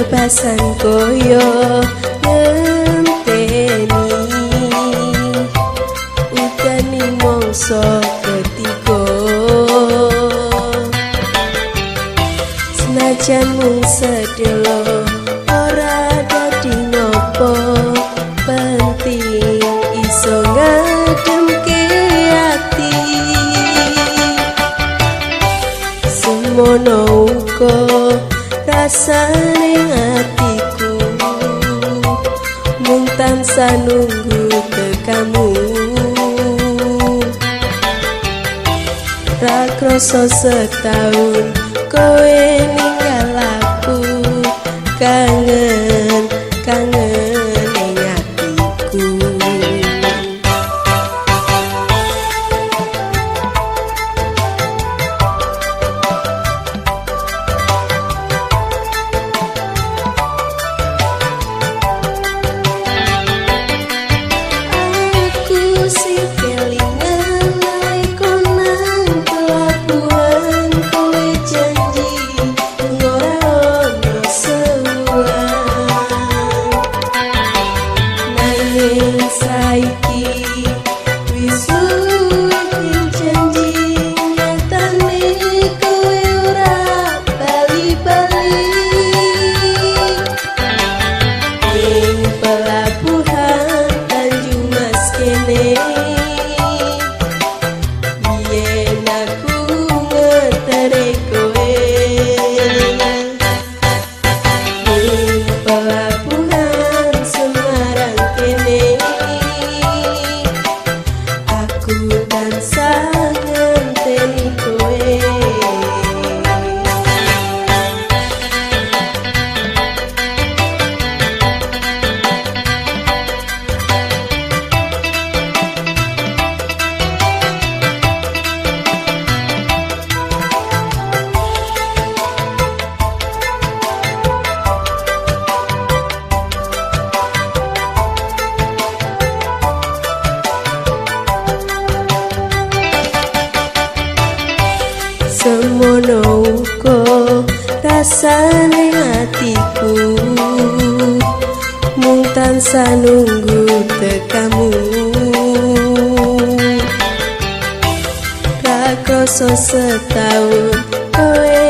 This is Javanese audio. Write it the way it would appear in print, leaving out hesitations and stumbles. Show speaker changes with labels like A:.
A: Bebasan koyo ngenteni udane mangsa ketiga. Senajan mung sedelo ora dadi ngopo, penting iso ngademke ati. Semono uga rasane atiku mung tansah nunggu tekamu. Ra kroso setahun kowe ninggal aku, kangen kangen ing atiku. Aku sing kelingan nalika nang pelabuhan, kowe janji ora ono sewulan. Nanging saiki wis suwe janji, nyatane kowe ora bali-bali. Ing pelabuhan Tanjung Mas kene, yen aku ngetere kowe. Ing pelabuhan Semarang kene, aku tansah ngenteni kowe. Semono uga rasane atiku mung tansah nunggu tekamu. Ra kroso setahun kowe